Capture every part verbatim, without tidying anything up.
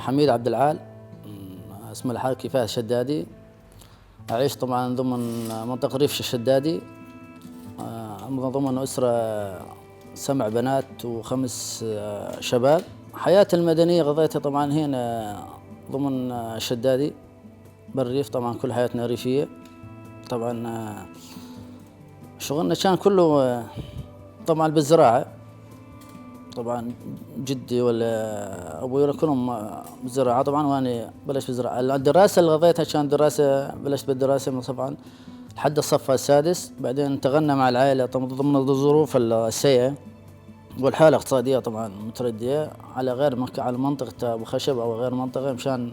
حميد عبد العال، م، اسم الحركي فهد شدادي. أعيش طبعًا ضمن منطقة ريف الشدادي. آه، ضمن أسرة سبع بنات وخمس، آه، شباب. حياتي المدنية قضيتها طبعًا هنا ضمن، آه، الشدادي، بالريف. طبعًا كل حياتنا ريفية. طبعًا، آه، شغلنا كان كله، آه، طبعًا بالزراعة. طبعًا جدي ولا أبوي ولا كلهم، آه، بالزراعة طبعًا، وأنا بلشت بالزراعة. الدراسة اللي قضيتها كان دراسة، بلشت بالدراسة من طبعًا لحد الصف السادس، بعدين انتقلنا مع العائلة طبعًا ضمن الظروف السيئة والحالة الاقتصادية طبعًا متردية، على غير مك-، على منطقة أبو خشب أو غير منطقة مشان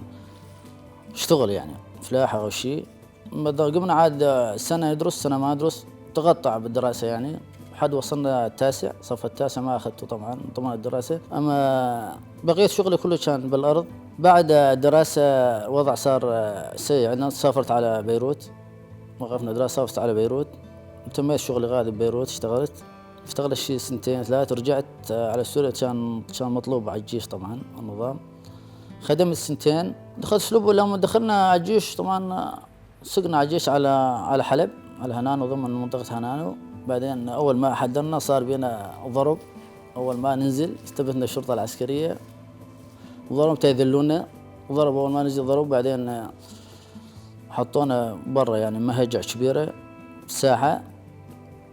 اشتغل يعني فلاحة أو شي. بدأ، قمنا عاد سنة يدرس، سنة ما يدرس، تقطع بالدراسة يعني. حد وصلنا التاسع، صف التاسع ما أخذته طبعًا، طبعًا الدراسة. أما بقيت شغلي كله كان بالأرض. بعد الدراسة وضع صار سيء عندنا، سافرت على بيروت، وقفنا دراسة، سافرت على بيروت، تميت شغلي غادي ببيروت، اشتغلت. اشتغلت شي سنتين ثلاث، رجعت على سوريا، كان، كان مطلوب على الجيش طبعًا النظام. خدمت سنتين، دخلت شلوبو. لما دخلنا على الجيش طبعًا، سقنا على الجيش على، على حلب، على هنانو، ضمن منطقة هنانو. بعدين أول ما حضرنا صار بينا ضرب، أول ما ننزل استبتنا الشرطة العسكرية، ضرب تيذلونا، ضرب أول ما نزل ضرب. بعدين حطونا برا يعني مهجع كبيرة بالساحة،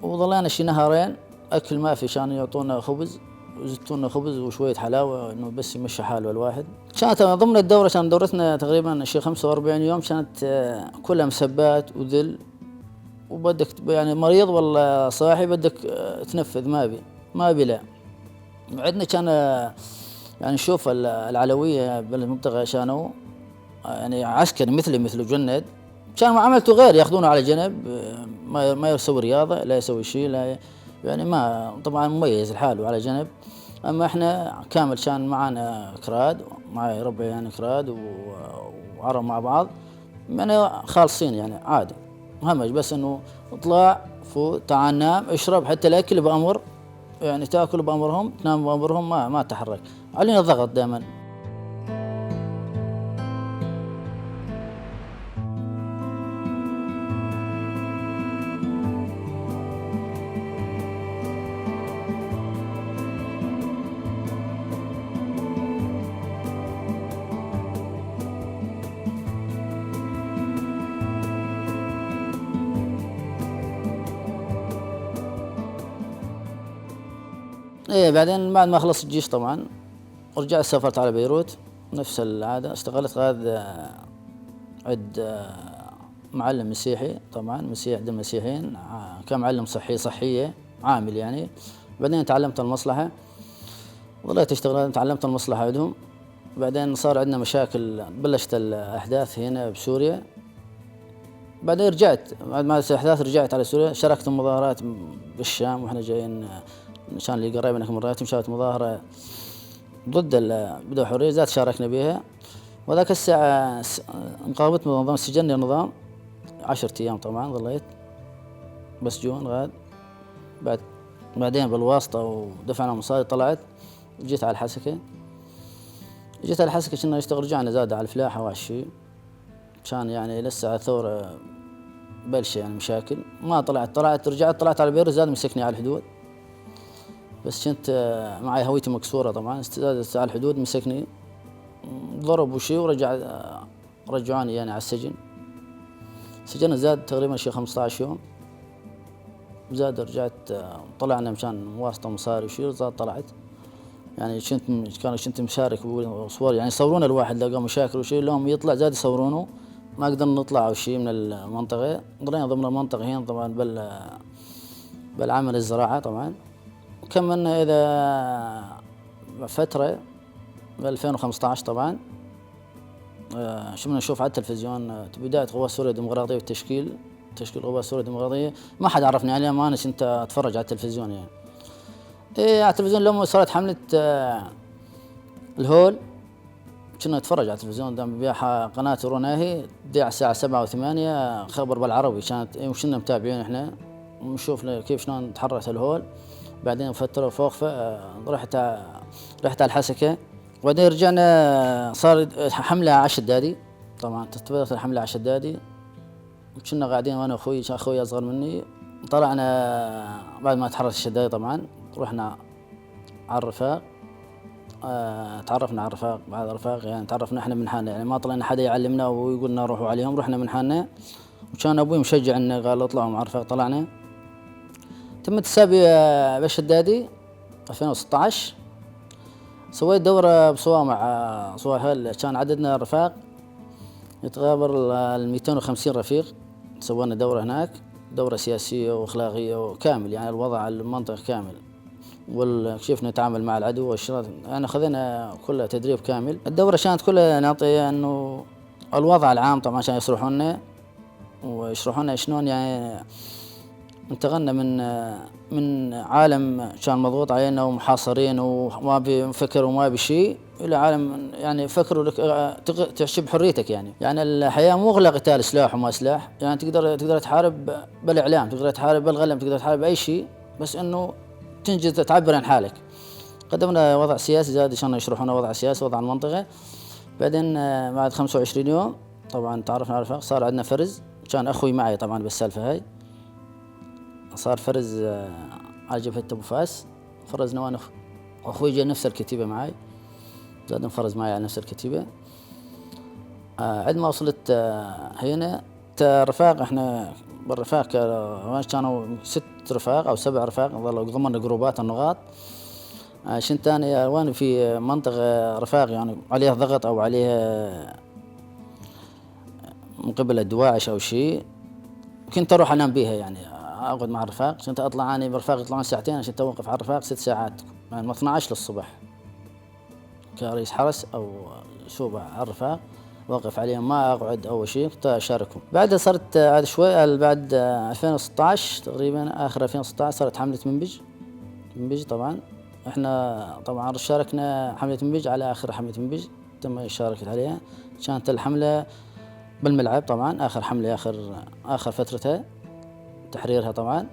وظلينا شي نهارين. أكل ما في، كانوا يعطونا خبز، وزتونا خبز وشوية حلاوة، إنه بس يمشي حاله الواحد. كانت ضمن الدورة، كان دورتنا تقريبًا شي خمسة وأربعين يوم، كانت، آه، كلها مسبات وذل، وبدك ت-، يعني مريض ولا صاحي بدك، آه، تنفذ، ما بي، ما بي لا. عندنا كان، آه، يعني شوف ال-، العلوية بالمنطقة كانوا، آه، يعني عسكري مثلي مثل جند، كان معاملته غير، ياخذونه على جنب، آه، ما، ما يسوي رياضة، لا يسوي شي، لا ي-، يعني ما، طبعًا مميز لحاله على جنب. أما إحنا كامل كان معانا كراد، معاي ربع يعني كراد و-، وعرب مع بعض، يعني خالصين يعني عادي. همج بس إنه اطلع، فوت، تعال نام، اشرب، حتى الأكل بأمر، يعني تاكل بأمرهم، تنام بأمرهم، ما، ما تحرك. علينا الضغط دايمًا. ايه، بعدين بعد ما خلصت الجيش طبعًا، رجعت سافرت على بيروت، نفس العادة، اشتغلت غاد، آه، عد، آه، معلم مسيحي طبعًا، مسيح، عند المسيحيين، آه، كمعلم صحي، صحية، عامل يعني. بعدين تعلمت المصلحة، ظليت اشتغل، تعلمت المصلحة عندهم. بعدين صار عندنا مشاكل، بلشت الأحداث هنا بسوريا. بعدين رجعت، بعد ما الأحداث رجعت على سوريا، شاركت بمظاهرات بالشام، وإحنا جايين، آه، كان اللي قريب منك من رايتهم، شاركت مظاهرة ضد ال-، بدون حرية، ذات شاركنا بيها. وذاك الساعة س-، انقبضت من النظام، سجني النظام عشرة أيام طبعًا ظليت مسجون غاد. بعد، بعدين بالواسطة ودفعنا مصاري طلعت، جيت على الحسكة. جيت على الحسكة، كنا نشتغل، رجعنا زاد على الفلاحة وهالشي. كان يعني لسه ثورة بلشة، يعني مشاكل. ما طلعت، طلعت، رجعت، طلعت على بيروت، زاد مسكني على الحدود. بس كنت، آه، معي هويتي مكسورة طبعًا، است-، زاد على الحدود مسكني، ضرب وشي ورجع، آه، رجعوني يعني على السجن. سجن زاد تقريبًا شي خمستاش يوم. زاد رجعت، آه، طلعنا مشان واسطة مصاري وشي، زاد طلعت. يعني كنت م-، كانوا، كنت مشارك بصور، يعني يصورون الواحد لقى مشاكل وشي، لهم يطلع زاد يصورونه. ما قدرنا نطلع أو شي من المنطقة، ضلينا ضمن المنطقة هنا طبعًا بال-، بالعمل الزراعة طبعًا. كملنا إذا فترة بألفين وخمستاش طبعًا. آه، شمنا نشوف على التلفزيون، آه، بداية قوات سوريا الديمقراطية والتشكيل، تشكيل قوات سوريا الديمقراطية. ما حد عرفني عليه، ما أنا كنت أتفرج على التلفزيون يعني. إيه، على التلفزيون لما صارت حملة، آه، الهول، كنا نتفرج على التلفزيون، دام بيها قناة روناهي، تذيع الساعة سبعة وثمانية خبر بالعربي، كانت، إيه، وشنا متابعين إحنا، نشوف ل-، كيف شلون تحركت الهول. بعدين فترة فوق، ف-، رحت ع-، رحت على الحسكة. بعدين رجعنا، صار حملة ع شدادي. طبعًا تتبعت الحملة ع شدادي، وكنا قاعدين وانا واخوي، كان اخوي اصغر مني. طلعنا بعد ما تحرر الشدادي طبعًا، رحنا على الرفاق. آه، تعرفنا على الرفاق، بعد الرفاق يعني تعرفنا احنا من حالنا، يعني ما طلعنا حدا يعلمنا ويقولنا روحوا عليهم، رحنا من حالنا. وكان ابوي مشجع انه قال اطلعوا مع الرفاق، طلعنا. تمت السابع بشدادي ألفين وستعش، سويت دورة بصوامع، آه، صوامع هل-، كان عددنا الرفاق يتغابر ال-، ال ميتين وخمسين رفيق. سوينا دورة هناك، دورة سياسية وأخلاقية وكامل، يعني الوضع على المنطقة كامل، وال-، كيف نتعامل مع العدو والشغلات، يعني خذينا كلها تدريب كامل. الدورة كانت كلها نعطي إنه الوضع العام طبعًا عشان يشرحوا لنا، ويشرحوا لنا شلون يعني انتقلنا من، من عالم كان مضغوط علينا ومحاصرين وما بفكر وما بشي، إلى عالم يعني فكر ولك، آه، تق-، تحس بحريتك يعني. يعني الحياة مو غلا قتال سلاح وما سلاح، يعني تقدر، تقدر تحارب بالإعلام، تقدر تحارب بالقلم، تقدر تحارب بأي شي، بس إنه تنجز تعبر عن حالك. قدمنا وضع سياسي زاد، عشان يشرحونا وضع سياسي، وضع المنطقة. بعدين، آه، بعد خمسة وعشرين يوم، طبعًا تعرفنا على الرفاق، صار عندنا فرز. كان أخوي معي طبعًا بالسالفة هاي. صار فرز، آه، على جبهة أبو فاس. فرزنا وأنا وأخ-، وأخوي جا نفس الكتيبة معي. زاد انفرز معي على نفس الكتيبة. آه، عند ما وصلت، آه، هنا، تا رفاق، احنا بالرفاق كا-، كانوا ست رفاق أو سبع رفاق، ظلوا ضمن جروبات النقاط. آه، شن تاني، آه، وين في منطقة رفاق يعني عليها ضغط أو عليها من قبل دواعش أو شي، كنت أروح أنام بيها يعني، أقعد مع الرفاق. كنت أطلع أنا برفاق، يطلعون ساعتين، عشان توقف على الرفاق ست ساعات، يعني من اثنعش للصبح. كرئيس حرس أو شوبة على الرفاق، وقف عليهم، ما أقعد أول شي، كنت أشاركهم. بعدها صرت عاد شوي، ال-، بعد ألفين وستعش تقريبًا، آخر ألفين وستعش صارت حملة منبج. منبج طبعًا، إحنا طبعًا شاركنا حملة منبج على آخر حملة منبج تم شاركت عليها. كانت الحملة بالملعب طبعًا، آخر حملة، آخر، آخر فترتها، تحريرها طبعًا.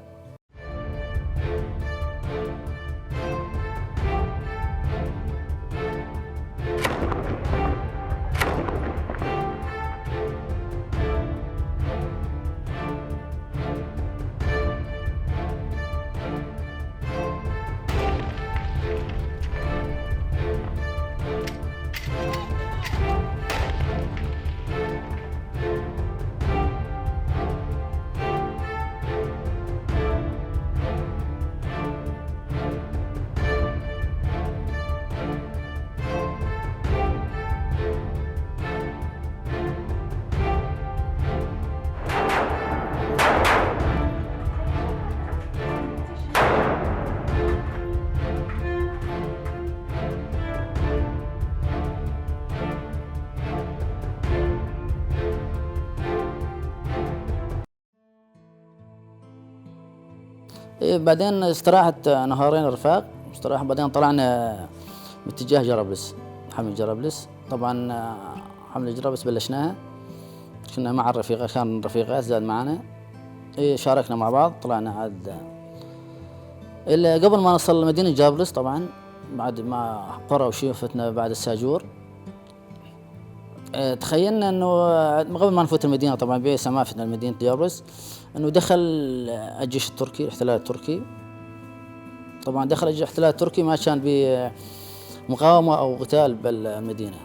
إيه، بعدين استراحة نهارين رفاق، استراحة، بعدين طلعنا باتجاه جرابلس، حملة جرابلس. طبعًا، آه، حملة جرابلس بلشناها، كنا مع الرفيقة، كان رفيقات زاد معانا. إيه، شاركنا مع بعض، طلعنا عاد. إلا قبل ما نصل لمدينة جرابلس طبعًا، بعد ما قرى وشي، فتنا بعد الساجور. آه، تخيلنا إنه، آه، قبل ما نفوت المدينة، طبعًا بيسا ما فتنا لمدينة جرابلس، إنه دخل، آه، الجيش التركي، الاحتلال التركي. طبعًا دخل الجيش الاحتلال التركي، ما كان بي، آه، مقاومة أو قتال بالمدينة.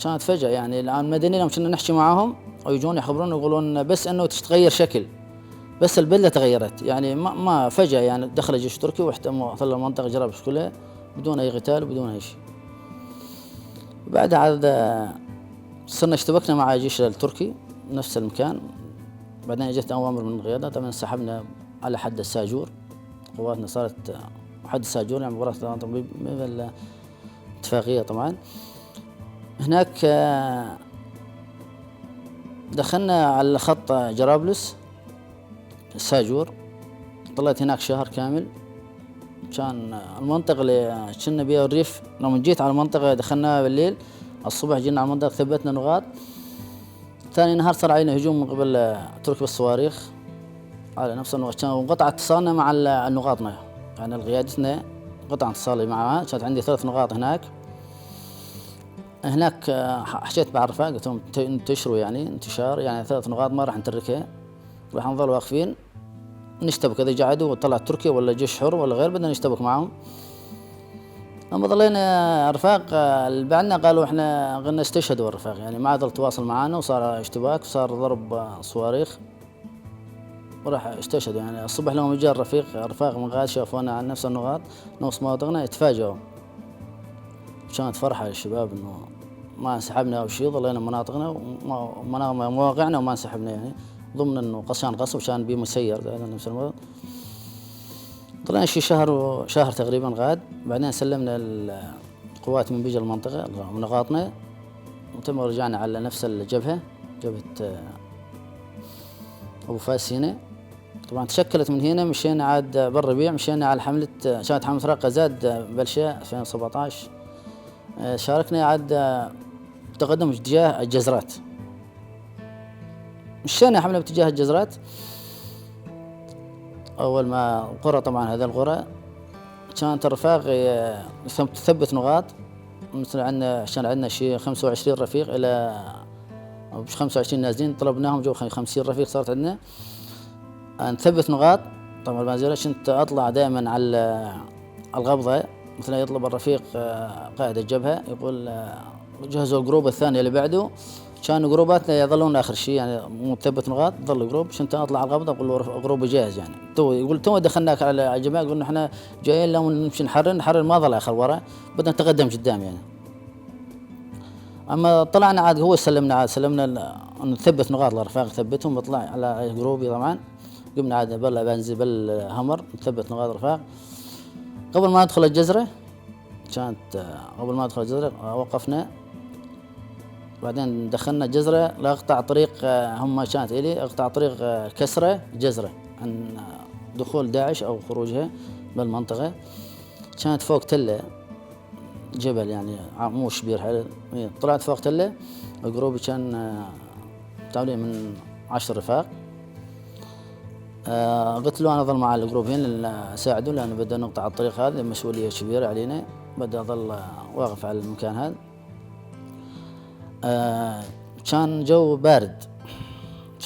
كانت فجأة، يعني، الآن المدنيين لما كنا نحكي معاهم أو يجون يخبرون يقولون بس إنه تتغير شكل، بس البلدة تغيرت، يعني، ما، ما فجأة، يعني، دخل الجيش التركي واحتلوا المنطقة جرابلس كلها بدون أي قتال وبدون أي شيء. بعد عاد صرنا اشتبكنا مع الجيش التركي نفس المكان. بعدين اجت أوامر من القيادة، طبعًا انسحبنا على حد الساجور. قواتنا صارت حد الساجور، يعني، مباراة طبعًا بال-، بالاتفاقية طبعًا. هناك، آه، دخلنا على خط جرابلس. الساجور. ظليت هناك شهر كامل. كان المنطقة اللي كنا بيها الريف، لما جيت على المنطقة دخلناها بالليل، الصبح جينا على المنطقة ثبتنا نقاط. ثاني نهار صار علينا هجوم من قبل، آه، ترك بالصواريخ على نفس النقاط. كان انقطع اتصالنا مع ال-، النقاطنا، يعني القيادتنا انقطع اتصالي معها. كانت عندي ثلاث نقاط هناك. هناك، آه، ح-، حجيت مع الرفاق، قلت لهم: "انت-، انتشروا، يعني، انتشار، يعني، ثلاث نقاط ما راح نتركها، راح نظل واقفين، نشتبك، اذا جا عدو طلع تركيا ولا جيش حر ولا غير، بدنا نشتبك معاهم". اما ظلينا الرفاق، آه، اللي بعدنا قالوا: "احنا قلنا استشهدوا الرفاق"، يعني، ما عاد التواصل معانا، وصار اشتباك، وصار ضرب، آه، صواريخ. وراح استشهد. يعني، الصبح لما جا الرفيق، الرفاق من غاد شافونا على نفس النقاط، نفس مناطقنا، اتفاجئوا. كانت فرحة للشباب إنه ما انسحبنا أو شي، ظلينا مناطقنا وما-، ومنا-، مواقعنا وما انسحبنا، يعني. ضمن إنه قص-، كان قصف، كان بيه مسير، على نفس الموضوع. ظلينا شي شهر و-، شهر تقريبًا غاد، بعدين سلمنا ال-، قوات من بيج المنطقة، نقاطنا، وتم رجعنا على نفس الجبهة، جبهة، آه، أبو فاس هنا. طبعًا تشكلت من هنا، مشينا عاد بالربيع، مشينا على حملة، آه، كانت حملة رقة زاد، آه، بلشة ألفين وسبعتاش. آه، شاركنا عاد، آه، تقدم اتجاه الجزرات. مشينا حملة باتجاه الجزرات. أول ما قرى، طبعًا هذا القرى، كانت الرفاق، آه، مثل تثبت نقاط. مثل عندنا، عشان عندنا شي خمسة وعشرين رفيق إلى، أو مش خمسة وعشرين نازلين، طلبناهم جو خ-، خمسين رفيق صارت عندنا. آه، نثبت نقاط. طبعًا ما زالش انت اطلع دائمًا على، على القبضة. مثلًا يطلب الرفيق، آه، قائد الجبهة، يقول، آه، "جهزوا الجروب الثاني اللي بعده". كانوا جروباتنا يظلون آخر شي، يعني، مو مثبت نقاط، ظل جروب. شنت أطلع على القبضة، أقول له: "رف-، جروب جاهز"، يعني. تو يقول: "تو دخلناك على الجماعة"، يقول: "احنا جايين لو نمشي نحرر، نحرر ما ظل آخر ورا، بدنا نتقدم قدام"، يعني. أما طلعنا عاد، هو سلمنا عاد، سلمنا ال-، نثبت نقاط الأرفاق، نثبتهم، بطلع على جروبي طبعًا. قمنا عاد بلا بنزين، بلا همر، نثبت نقاط الأرفاق. قبل ما ندخل الجزرة، كانت، آه، قبل ما ندخل الجزرة، آه، وقفنا. بعدين دخلنا جزرة، لا أقطع طريق، آه، هم كانت إلي أقطع طريق، آه، كسرة جزرة، عن، آه، دخول داعش أو خروجها بالمنطقة. كانت فوق تلة، جبل، يعني، ع-، مو كبير حيل. إيه، طلعت فوق تلة، جروبي كان، آه، تقريبًا من عشر رفاق. آه، قلت له: "أنا أظل مع الجروب هنا لأساعده، لأنه بدنا نقطع الطريق هذا، مسؤولية كبيرة علينا، بدي أظل واقف على المكان هذا". آه، كان جو بارد،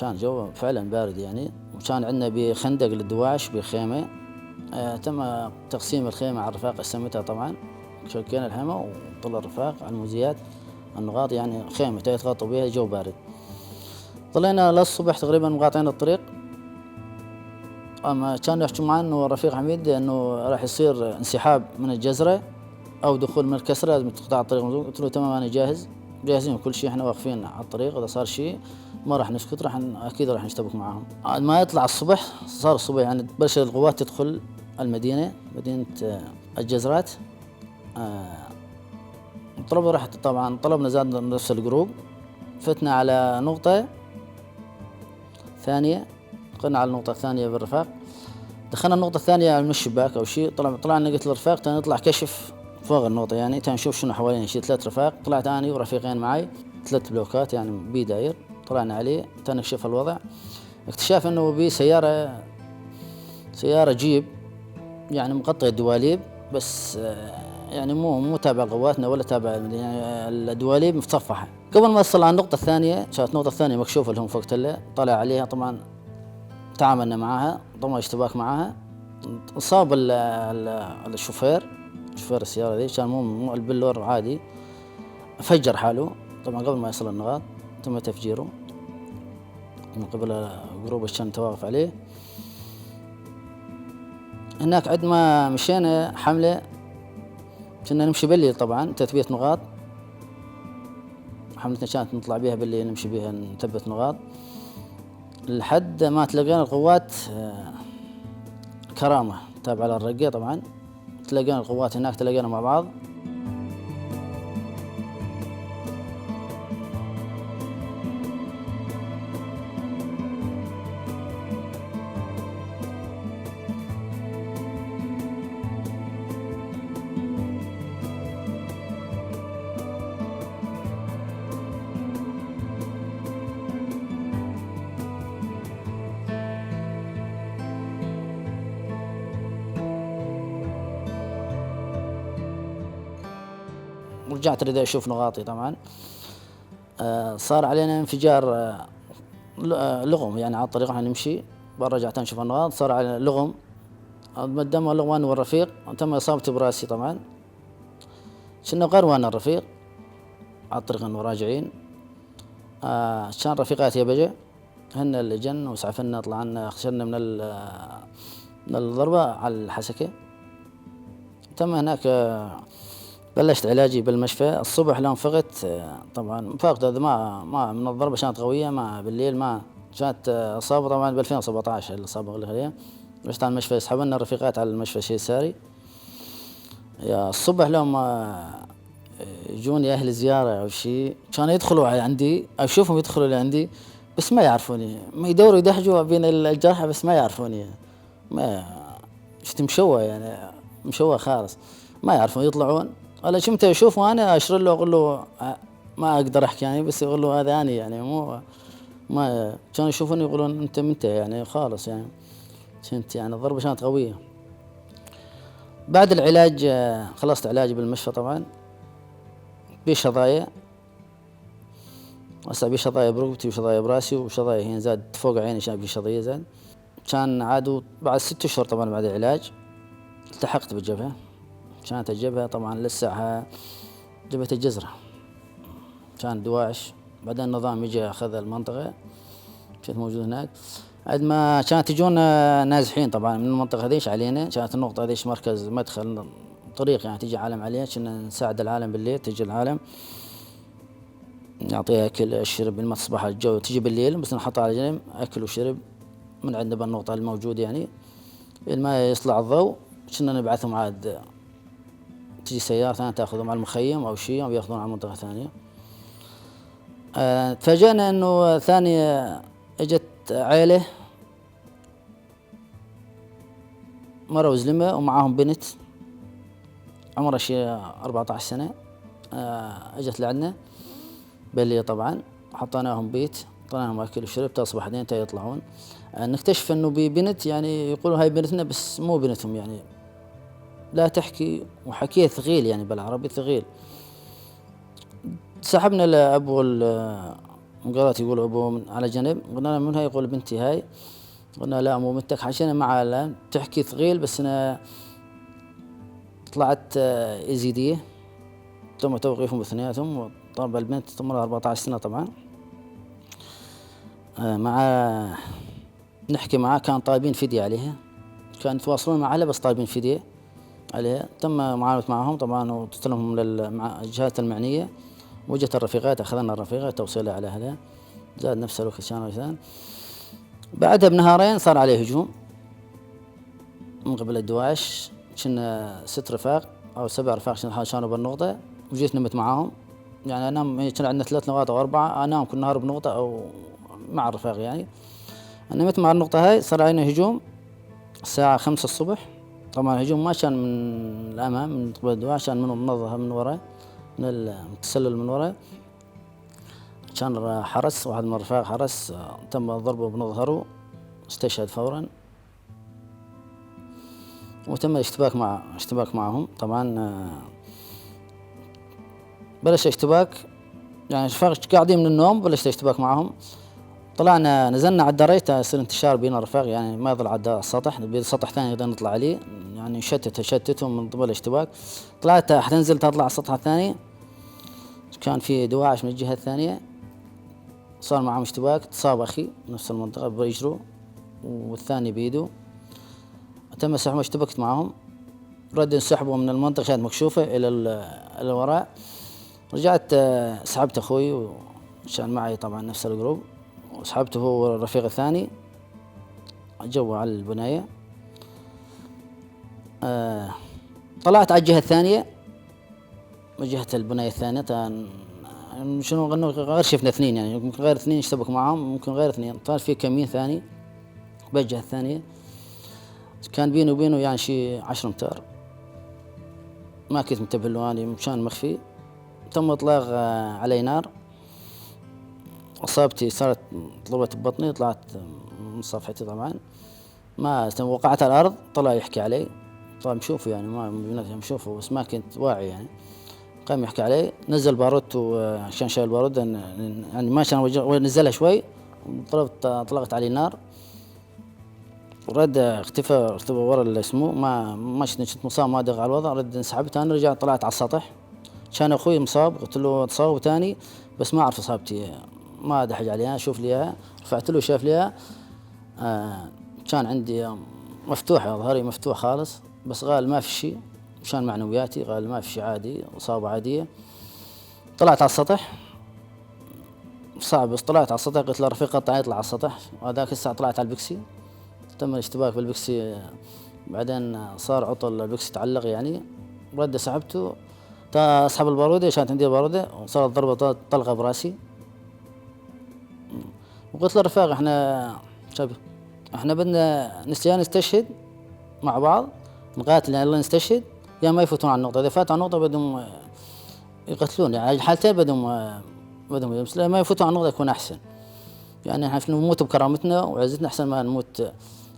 كان جو فعلًا بارد، يعني، وكان عندنا بخندق للدواعش بخيمة. آه، تم تقسيم الخيمة على الرفاق، قسمتها طبعًا، شكينا الخيمة وطلع الرفاق على الموزيات، النقاط، يعني، خيمة يتغطوا بيها، جو بارد. ظلينا للصبح تقريبًا مقاطعين الطريق. أما كانوا يحجوا معي إنه رفيق حميد إنه راح يصير انسحاب من الجزرة أو دخول من الكسرة، لازم تقطع الطريق. قلت له: "تمام، أنا جاهز، جاهزين كل شي، إحنا واقفين على الطريق، إذا صار شي ما راح نسكت، راح ن-، أكيد راح نشتبك معاهم". عاد ما يطلع الصبح، صار الصبح، يعني، تبلش القوات تدخل المدينة، مدينة، آه، الجزرات. آه، طلبوا راحة، طبعًا طلبنا زاد نفس الجروب، فتنا على نقطة ثانية، قلنا على النقطة الثانية بالرفاق. دخلنا النقطة الثانية من الشباك أو شي، طلع، طلعنا قلت للرفاق: "تعال نطلع كشف فوق النقطة، يعني، تعال نشوف شنو حوالينا". شي ثلاث رفاق، طلعت أني ورفيقين معي، ثلاث بلوكات، يعني، بي داير، طلعنا عليه، تعال نكشف الوضع. اكتشاف انه بيه سيارة، سيارة جيب، يعني مغطية الدواليب، بس، آه، يعني مو، مو تابع قواتنا ولا تابع، يعني الدواليب متصفحة. قبل ما يصل على النقطة الثانية، كانت النقطة الثانية مكشوفة لهم فوق تلة، طلع عليها طبعًا، تعاملنا معاها، ضمن اشتباك معاها. صاب ال-، ال-، الشوفير، شوفير السيارة ذي، كان مو، مو البلور عادي، فجر حاله. طبعًا قبل ما يصل النقاط تم تفجيره من قبل جروب الشن تواقف عليه. هناك عد ما مشينا حملة، كنا نمشي بالليل طبعًا تثبيت نقاط، حملتنا كانت نطلع بيها بالليل، نمشي بيها نثبت نقاط لحد ما تلاقينا القوات، آه، كرامة تابعة للرقة طبعًا. تلاقينا القوات هناك، تلاقينا مع بعض. رجعت اريد اشوف نقاطي طبعًا. آه، صار علينا انفجار، آه، ل-، آه، لغم، يعني، على الطريق احنا نمشي، برا رجعت نشوف النقاط، صار علينا لغم. مدام لغم انا والرفيق، تم اصابتي براسي طبعًا. كنا غير وانا الرفيق على الطريق انه راجعين. آه، كان رفيقاتي بجا، هن اللي جن وسعفنا، طلعنا، خشنا من ال-، من الضربة على الحسكة. تم هناك، آه، بلشت علاجي بالمشفى. الصبح لما فقت، آه، طبعًا فقت هذا ما، ما من الضربة كانت قوية، ما بالليل ما كانت، آه، إصابة طبعًا بألفين وسبعتاش، الإصابة اللي هي. رحت على المشفى، سحبنا الرفيقات على المشفى شي ساري. يا الصبح لما، آه، يجوني أهل زيارة أو شي، كانوا يدخلوا على عندي، أشوفهم يدخلوا لعندي، بس ما يعرفوني، ما يدوروا يدحجوا بين الجرحى، بس ما يعرفوني. ما، شفت مشوه يعني، مشوه خالص. ما يعرفون يطلعون. ولا شمته يشوف وانا اشر له، اقول له، آه، ما اقدر احكي يعني، بس يقول له: "هذا اني"، يعني، مو، ما، كانوا يشوفوني يقولون: "انت منته"، يعني، خالص يعني. كنت يعني، الضربة كانت قوية. بعد العلاج، آه، خلصت علاجي بالمشفى طبعًا. بي شظايا. هسه بي شظايا بركبتي وشظايا براسي وشظايا هين زاد فوق عيني، شايف بي شظية زاد. كان عادو بعد ست أشهر طبعًا بعد العلاج التحقت بالجبهة. كانت الجبهة طبعًا لسه جبهة الجزرة، كان دواعش. بعدين النظام يجي أخذ المنطقة، كنت موجود هناك. عد ما كانت يجونا نازحين طبعًا من المنطقة هذيش علينا، كانت النقطة هذيش مركز مدخل طريق، يعني تجي عالم علينا، كنا نساعد العالم بالليل، تجي العالم. نعطيها أكل، شرب، من الصباح الجو تجي بالليل، بس نحطها على جنب، أكل وشرب من عندنا بالنقطة الموجود يعني. لما يطلع الضوء، كنا نبعثهم عاد، تجي سيارة ثانية تاخذهم على المخيم أو شي، أو ياخذون على منطقة ثانية. آه، تفاجأنا إنه ثاني، آه، إجت عيلة مرة وزلمة ومعاهم بنت عمرها شي أربعتاش سنة. آه، اجت لعندنا بلية طبعًا، حطيناهم بيت، عطيناهم اكل وشرب، تصبح بعدين تا يطلعون. آه، نكتشف انه بي بنت، يعني، يقولوا هاي بنتنا، بس مو بنتهم، يعني، لا تحكي، وحكيها ثقيل، يعني، بالعربي ثقيل. سحبنا لابو ال-، مقالات يقول ابوه من على جنب، قلنا له: "من هاي؟" يقول: "بنتي هاي." قلنا: "لا، مو بنتك." حشينا معاه، لا، تحكي ثقيل، بس انا طلعت، آه، ايزيدية. تم توقيفهم اثنيناتهم، وطبعًا البنت عمرها أربعتاش سنة طبعًا. آه، مع، نحكي معاه، كان طالبين فدية عليها، كانوا يتواصلون مع أهلها بس طالبين فدية عليها. تم معاملة معاهم طبعًا، وتسلمهم لل-، مع الجهات المعنية. وجت الرفيقات، أخذنا الرفيقة توصيلها على أهلها، زاد نفس الوقت كان وقتها. بعدها بنهارين صار عليه هجوم من قبل الدواعش. كنا ست رفاق أو سبع رفاق، كنا كانوا بالنقطة، وجيت نمت معاهم. يعني، أنام، كان عندنا ثلاث نقاط أو أربعة، أنام كل نهار بنقطة أو مع الرفاق، يعني. نمت مع النقطة هاي، صار علينا هجوم الساعة خمسة الصبح. طبعًا الهجوم ما كان من الأمام، من قبل الدواعش، كان من، من الظهر، من ورا، من التسلل من ورا. كان حرس، واحد من الرفاق حرس، آه، تم ضربه بنظهره، استشهد فورًا. وتم الاشتباك مع، اشتباك معهم. طبعًا، آه، بلش اشتباك، يعني، فقط قاعدين من النوم، بلش اشتباك معهم. طلعنا، نزلنا على الدرج، تا يصير انتشار بين الرفاق، يعني، ما يظل على السطح، نبي سطح ثاني نقدر نطلع عليه، يعني، نشتت، نشتتهم من قبل الاشتباك. طلعت، حتنزل تطلع على السطح الثاني، كان في دواعش من الجهة الثانية، صار معهم اشتباك، اتصاب أخي نفس المنطقة برجله والثاني بيده، تم سحبهم، اشتبكت معهم، رد انسحبوا من المنطقة، كانت مكشوفة إلى ال-، إلى الوراء. رجعت، آه، سحبت أخوي، وكان معي طبعًا نفس الجروب، وسحبته هو والرفيق الثاني جوا على البناية. آه، طلعت على الجهة الثانية، جهة البناية الثانية، تان-، شنو، غير شفنا اثنين، يعني، يمكن غير اثنين اشتبك معاهم، ممكن غير اثنين. صار في كمين ثاني بالجهة الثانية، كان بيني وبينه، يعني، شي عشرة أمتار. ما كنت منتبه له، يعني، مكان مخفي. تم إطلاق، آه، علي نار. إصابتي صارت، طلبت ببطني، طلعت من صفحتي طبعًا. ما است-، وقعت على الأرض، طلع يحكي علي. طلع مشوفه، يعني، ما، مشوفه، بس ما كنت واعي، يعني. قام يحكي علي، نزل بارودتو، آه، كان شايل بارود، إن-، إن-، يعني ما كان وجه-، نزلها شوي، ضربت، طلقت عليه نار. ورد اختفى، اختفى ورا اللي اسمه، ما، ما شفت، كنت مصاب، ما دق على الوضع، رد انسحبت. انا رجعت طلعت على السطح، كان اخوي مصاب، قلت له: "تصاوب تاني؟" بس ما اعرف اصابتي، ما ادحج عليها، شوف لي اياها. رفعت له، شاف لي اياها. آه، كان عندي مفتوح، ظهري مفتوح خالص، بس قال: "ما في شي". مشان معنوياتي قال: "ما في شي، عادي، اصابة عادية". طلعت على السطح، صعب، بس طلعت على السطح، قلت للرفيق: "قطع، يطلع على السطح". وهذاك الساعة طلعت على البكسي، تم الاشتباك بالبكسي، بعدين صار عطل، البكسي تعلق يعني، رد سحبته، تا اسحب البارودة، كانت عندي بارودة، وصارت ضربة ط-، طلقة براسي. وقلت للرفاق: "احنا، شباب، احنا بدنا نس-، يا نستشهد مع بعض، نقاتل، يا الله نستشهد، يا ما يفوتون على النقطة. اذا فاتوا على النقطة بدهم يقتلون، يعني الحالتين بدهم، بدهم، بس لما يفوتوا على النقطة يكون احسن. يعني احنا نموت بكرامتنا وعزتنا احسن ما نموت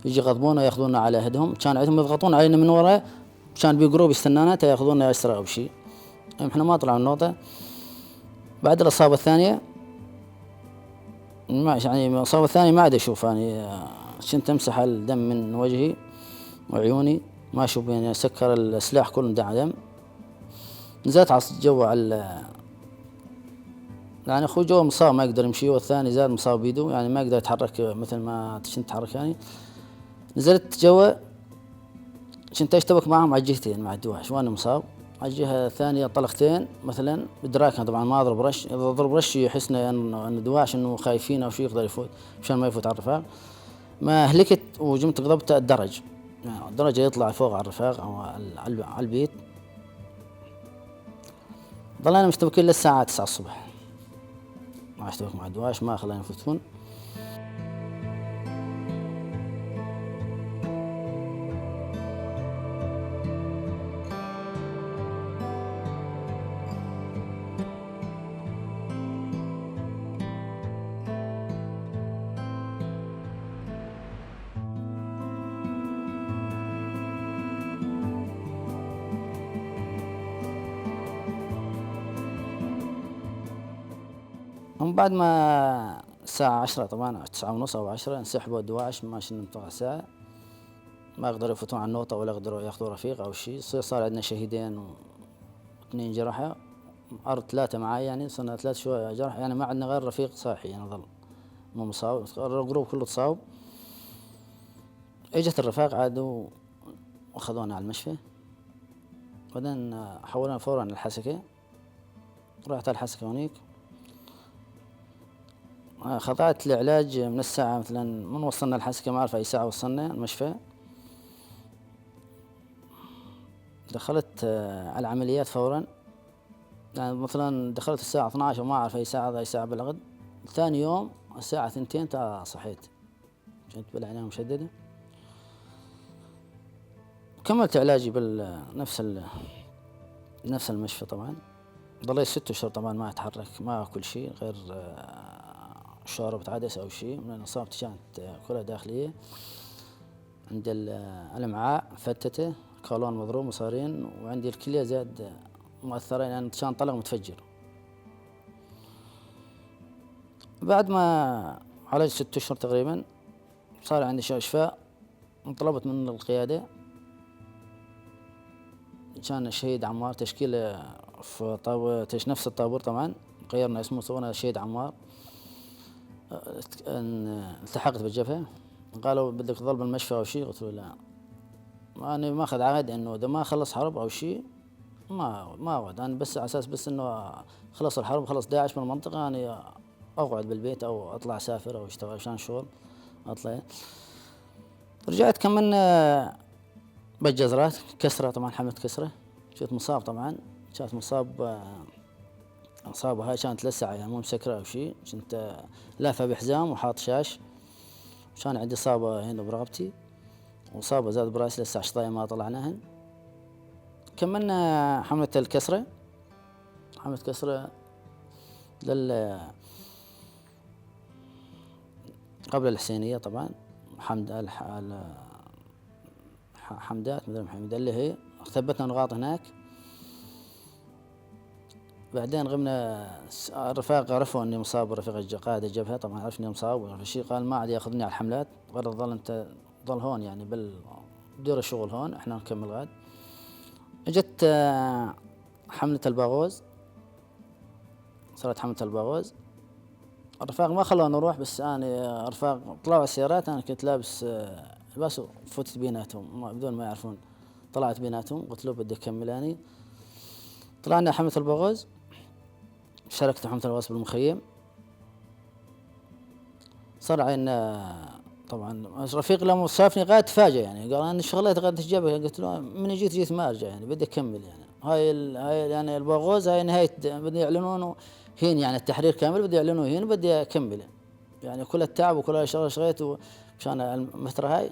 يجي يغضبونا وياخذونا على هدهم". كان عندهم يضغطون علينا من ورا، كان بي جروب يستنانا تا ياخذونا اسرى او شي. المهم، احنا ما طلعنا النقطة. بعد الإصابة الثانية، ما، يعني، الإصابة الثانية ما عاد أشوف، يعني، آه، كنت أمسح الدم من وجهي وعيوني، ما أشوف، يعني، سكر السلاح كله دم، دم. نزلت على الص-، جوا على ال-، يعني، أخوي جوا مصاب، ما يقدر يمشي، والثاني زاد مصاب بيدو، يعني، ما يقدر يتحرك مثل ما كنت أتحرك، يعني. نزلت جوا، كنت اشتبك معهم على الجهتين، مع الدواعش، وانا مصاب. على الجهة الثانية طلقتين مثلًا، بدراكنا طبعًا ما اضرب رش، اذا اضرب رش يحسنا ان، ان الدواعش انه خايفين او شي يقدر يفوت، مشان ما يفوت على الرفاق. ما هلكت وجمت قضبت الدرج، يعني الدرج يطلع فوق على الرفاق او على، على، على البيت. ضلينا مشتبكين للساعة تسعة الصبح، ما اشتبك مع الدواعش، ما خلينا يفوتون. ومن بعد ما الساعة عشرة طبعًا، أو تسعة ونص أو عشرة، انسحبوا الدواعش، ما شلنا متوقع ساعة. ما قدروا يفوتون على النقطة ولا قدروا ياخذوا رفيق أو شي. يصير صار عندنا شهيدين واثنين جرحى، أربعة، ثلاثة معاي، يعني صرنا ثلاث شوية جرحى، يعني ما عندنا غير رفيق صاحي، يعني ظل مو مصاب، الجروب كله تصاب. اجت الرفاق عاد واخذونا على المشفى، بعدين حولونا فورًا للحسكة. رحت على الحسكة هونيك. آه، خضعت لعلاج من الساعة مثلًا، من وصلنا الحسكة، ما أعرف أي ساعة وصلنا المشفى. دخلت، آه، على العمليات فورًا. يعني مثلًا دخلت الساعة اثناعش وما أعرف أي ساعة، أي ساعة بلغت. ثاني يوم الساعة ثنتين تا صحيت. كنت بالعناية المشددة. كملت علاجي بال-، نفس ال-، نفس المشفى طبعًا. ضليت ست أشهر طبعًا ما أتحرك، ما أكل شي غير، آه، شوربة عدس أو شي، لأن إصابتي كانت، آه، كلها داخلية. عندي ال-، آه، الأمعاء مفتتة، كولون مضروب، مصارين، وعندي الكلية زاد مؤثرة، لأن كان طلق متفجر. بعد ما عالجت ست أشهر تقريبًا، صار عندي شوية شفاء، انطلبت من القيادة، كان الشهيد عمار تشكيلة في طاب-، تش-، نفس الطابور طبعًا، غيرنا اسمه، سوونا الشهيد عمار. اه، ان-، التحقت بالجبهة، قالوا: "بدك تظل بالمشفى أو شي؟" قلت له: "لا، أنا ماخذ عهد إنه إذا ما خلص حرب أو شي، ما، ما أقعد. أنا بس على أساس بس إنه خلص الحرب، خلص داعش من المنطقة، أنا أقعد بالبيت أو أطلع أسافر أو أشتغل عشان شغل." أطلع. رجعت كملنا بالجزرات، كسرة طبعًا، حملت كسرة. كنت مصاب طبعًا، كنت مصاب، آه، إصابة هاي كانت لسه، يعني، مو مسكرة أو شي. كنت، آه، لافة بحزام وحاط شاش. كان عندي إصابة هنا برقبتي، وإصابة زاد براسي، لسه شطاية ما طلعناهن. كملنا حملة الكسرة، حملة كسرة لل-، قبل الحسينية طبعًا، حمد الح-، ال-، ح-، حمدات، مدري محمد، اللي هي ثبتنا نقاط هناك. بعدين قمنا س-، الرفاق عرفوا إني مصاب، رفيق الج-، قائد الجبهة طبعًا عرف إني مصاب ولا شي، قال: "ما عاد ياخذني على الحملات، غير تظل أنت، ظل هون يعني بال-، دير الشغل هون، إحنا نكمل غاد". اجت، آه، حملة الباغوز، صارت حملة الباغوز. الرفاق ما خلونا نروح، بس أنا، آه، الرفاق طلعوا على السيارات، أنا كنت لابس، آه، لباس وفتت بيناتهم، ما، بدون ما يعرفون. طلعت بيناتهم، قلت له: "بدي أكمل أني". طلعنا حملة الباغوز، شاركت حملة الباغوز بالمخيم. صار عينا، طبعًا، رفيق لما شافني قاعد تفاجأ، يعني، قال: "أنا شغلت قاعد تجيبها". قلت له: "من جيت، جيت ما أرجع، يعني، بدي أكمل، يعني. هاي ال-، هاي، يعني، الباغوز، هاي نهاية، بدي يعلنونه هين، يعني، التحرير كامل، بدي يعلنوه هين، بدي أكمل". يعني، كل التعب وكل هاي الشغلة شغيت و-، مشان المترة هاي.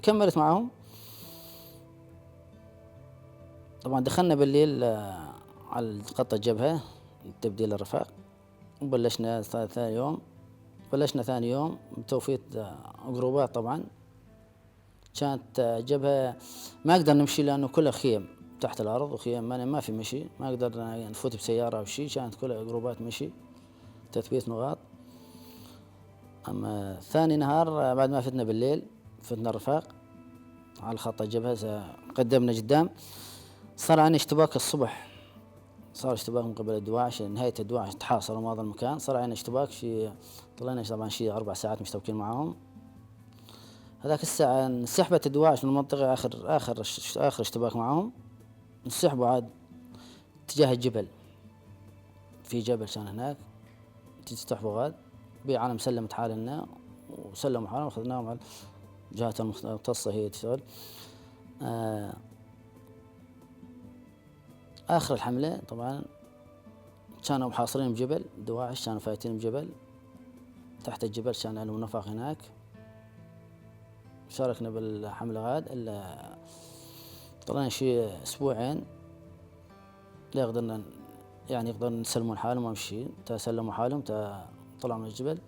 كملت معاهم. طبعًا دخلنا بالليل، آه، على خط الجبهة، تبديل الرفاق. وبلشنا ثا-، ثاني يوم، بلشنا ثاني يوم بتوفيت، آه، جروبات طبعًا. كانت، آه، جبهة ما نقدر نمشي لأنه كلها خيم تحت الأرض وخيم، ما، ما في مشي، ما نقدر نفوت بسيارة أو شي، كانت كلها جروبات مشي، تثبيت نقاط. أما ثاني نهار، آه، بعد ما فتنا بالليل، فتنا الرفاق على خط الجبهة، س-، قدمنا قدام. صار عنا اشتباك الصبح، صار اشتباك من قبل الدواعش، نهاية الدواعش تحاصروا هذا المكان، صار عنا اشتباك شي، طلعنا طبعًا شي أربع ساعات مشتبكين معاهم. هذاك الساعة انسحبت الدواعش من المنطقة، آخر، آخر، آخر اشتباك معاهم. انسحبوا عاد اتجاه الجبل، في جبل كان هناك، تستحفوا غاد، بي عالم سلمت حالنا، وسلموا حالهم، أخذناهم على الجهات المختصة هي تشتغل. آه، آخر الحملة طبعًا كانوا محاصرين بجبل، دواعش كانوا فايتين بجبل، تحت الجبل كان لهم نفق هناك. شاركنا بالحملة غاد، إلا طلعنا شي أسبوعين. لا قدرنا ن-، يعني، قدرنا نسلمون حالهم، امشي، تا سلموا حالهم، تا طلعوا من الجبل.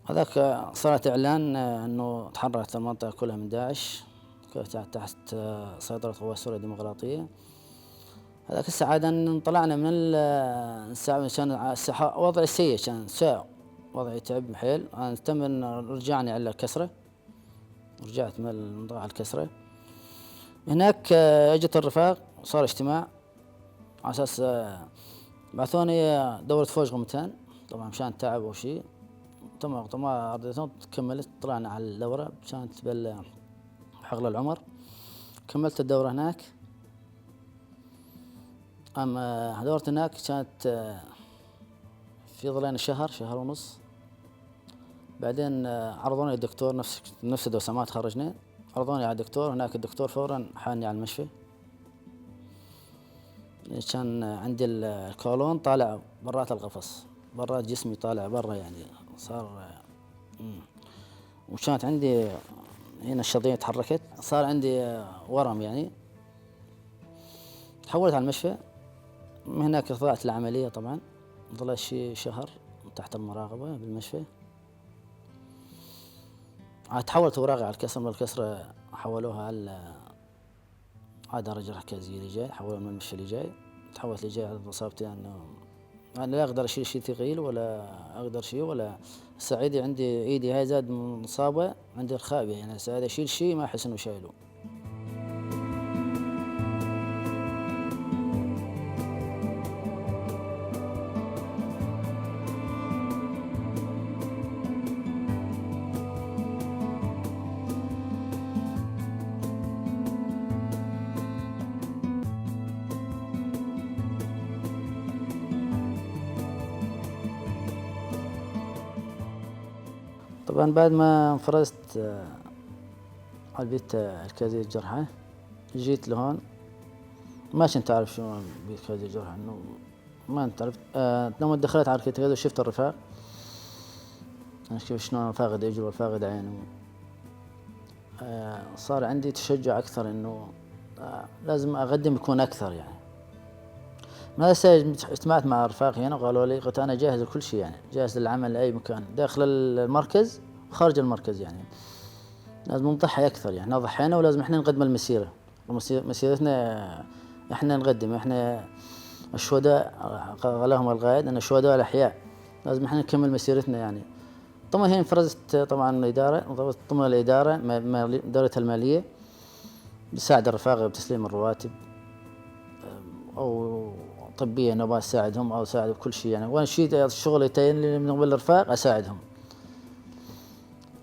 هذاك صارت إعلان، آه، إنه تحررت المنطقة كلها من داعش، كلها تع-، تحت، آه، سيطرة قوات سوريا الديمقراطية. هذاك الساعة عاد انطلعنا من ال-، الساعة، كان الساعة وضع سيء، كان ساعة وضع يتعب حيل. أنا تم رجعني على الكسرة، رجعت من المنطقة على الكسرة. هناك، آه، اجت الرفاق، صار اجتماع على أساس، آه، بعثوني دورة فوج غمتان، طبعًا مشان تعب وشي. تم، طبعًا رضيتهم، كملت، طلعنا على الدورة، كانت بال-، حقل العمر. كملت الدورة هناك. أما دورتي هناك كانت، آه، في ظلينا شهر، شهر ونص. بعدين، آه، عرضوني الدكتور، نفس، نفس الدوسة ما تخرجنا. عرضوني على الدكتور، هناك الدكتور فورًا حالني على المشفى. كان عندي ال-، الكولون طالع برات القفص، برات جسمي طالع برا، يعني، صار، مم. وكانت عندي هنا الشظية تحركت، صار عندي ورم، يعني. تحولت على المشفى، من هناك خضعت للعملية طبعًا، ظليت شي شهر تحت المراقبة بالمشفى. عاد تحولت أوراقي على الكسرة، من الكسرة حولوها على، على درجة ركزية اللي جاي، حولوها من المشفى اللي جاي، تحولت اللي جاي على إصابتي، لأنه أنا لا أقدر أشيل شي ثقيل ولا أقدر شي ولا، سعيدي عندي إيدي هاي زاد مصابة، عندي رخاء بيها، يعني هسه هذا يشيل شي ما أحس إنه شايله. طبعًا بعد ما انفرزت، آه، على البيت، آه، الكازي الجرحى، جيت لهون. ما كنت أعرف شنو بيت كازي الجرحى، إنه ما كنت عرفت. آه، لما دخلت على الكازي وشفت الرفاق، يعني، شوف شلون فاقد إجره وفاقد عينه. آه، صار عندي تشجع أكثر إنه، آه، لازم أقدم يكون أكثر، يعني. من هذا السبب اجتمعت مع رفاقي هنا وقالوا لي، قلت: "أنا جاهز لكل شيء، يعني، جاهز للعمل لأي مكان، داخل المركز وخارج المركز، يعني. لازم نضحي أكثر، يعني، احنا ضحينا ولازم احنا نقدم المسيرة، ومسي-، مسيرتنا احنا نقدم، احنا الشهداء، قال لهم القائد أن الشهداء الأحياء، لازم احنا نكمل مسيرتنا يعني. طمن هي انفرزت طبعًا الإدارة، طمن الإدارة، ما-، مالي-، إدارة المالية، بتساعد الرفاقة بتسليم الرواتب، أو طبيًا، أو بساعدهم، أو ساعد بكل شي يعني. وين شي الشغل يتين لي من قبل الرفاق، أساعدهم.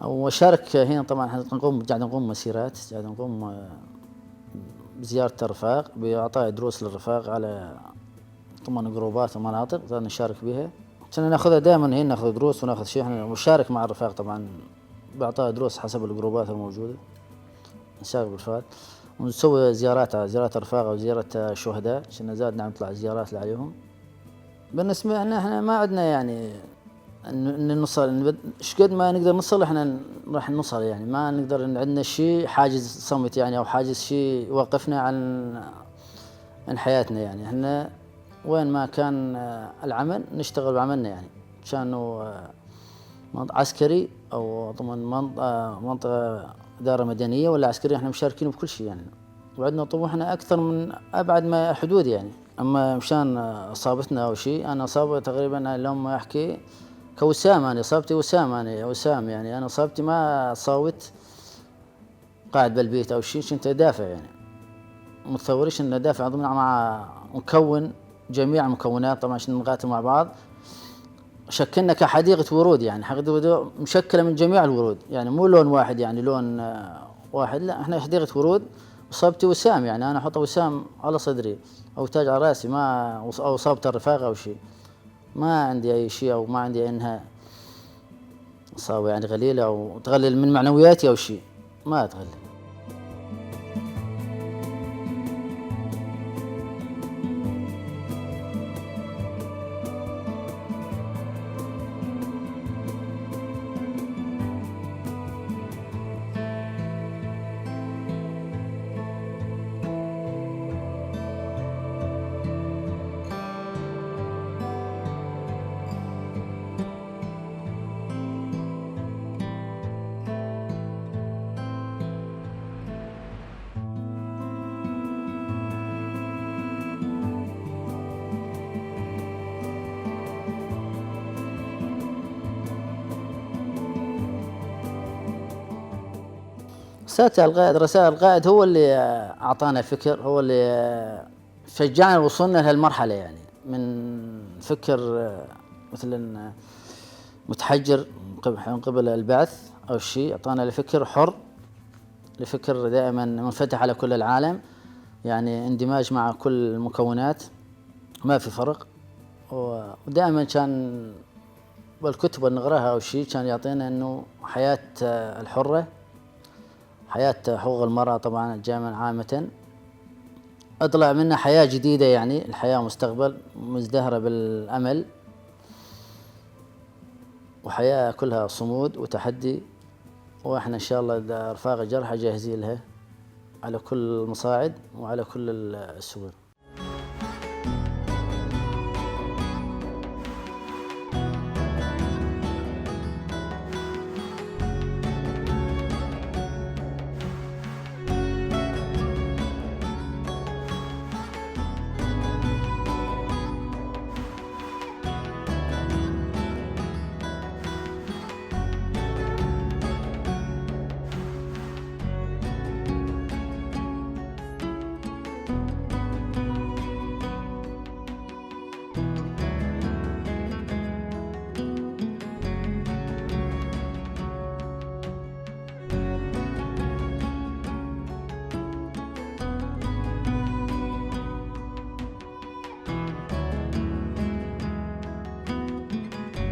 وشارك هنا طبعًا، احنا نقوم، قاعد نقوم مسيرات، قاعد نقوم، آه، بزيارة الرفاق، بإعطاء دروس للرفاق على طبعًا جروبات ومناطق نشارك بيها. كنا ناخذها دائمًا، هنا ناخذ دروس وناخذ شي، احنا نشارك مع الرفاق طبعًا، بإعطاء دروس حسب الجروبات الموجودة، نشارك بالفعل. ونسوي زيارات، زيارات الرفاق وزيارة الشهداء، كنا زاد نعم نطلع زيارات لعليهم. بالنسبة لنا احنا ما عندنا يعني ان، إن نصل، إن بد-، شقد ما نقدر نصل احنا راح نصل يعني، ما نقدر إن عندنا شي حاجز صمت يعني، او حاجز شي يوقفنا عن، عن حياتنا يعني. احنا وين ما كان، آه، العمل نشتغل بعملنا يعني، كانوا، آه، منط-، عسكري او ضمن منط-، آه، منطقة إدارة مدنية ولا عسكرية، احنا مشاركين بكل شي يعني. وعندنا طموحنا أكثر من أبعد ما حدود يعني. أما مشان إصابتنا أو شي، أنا إصابة تقريبًا، أنا لو ما أحكي كوسام، أنا إصابتي وسام، أنا وسام يعني، أنا إصابتي ما صاوت قاعد بالبيت أو شي، كنت أدافع يعني. متصوريش إن أدافع ضمن مع مكون، جميع المكونات، طبعًا عشان نقاتل مع بعض. شكلنا كحديقة ورود، يعني، حديقة ورود مشكلة من جميع الورود، يعني، مو لون واحد، يعني، لون، آه، واحد، لا، احنا حديقة ورود. وصابتي وسام، يعني، انا احط وسام على صدري او تاج على راسي، ما، او صابت الرفاق او شي. ما عندي اي شي، او ما عندي انها صاوي، يعني، غليلة او تغلل من معنوياتي او شي، ما تغلل. رسالة القائد، رسالة القائد هو اللي أعطانا فكر، هو اللي شجعنا وصلنا لهالمرحلة، يعني، من فكر، آه، مثلًا، آه، متحجر من قبل، من قبل البعث أو شي، أعطانا لفكر حر، لفكر دائمًا منفتح على كل العالم، يعني، اندماج مع كل المكونات، ما في فرق. و-، ودائمًا كان بالكتب اللي نقراها أو شي، كان يعطينا إنه حياة، آه، الحرة، حياة حقوق المرأة طبعًا، الجامعة عامة، اطلع منها حياة جديدة، يعني الحياة مستقبل مزدهرة بالأمل، وحياة كلها صمود وتحدي. واحنا إن شاء الله إذا رفاق الجرحى جاهزين لها على كل المصاعد وعلى كل السور.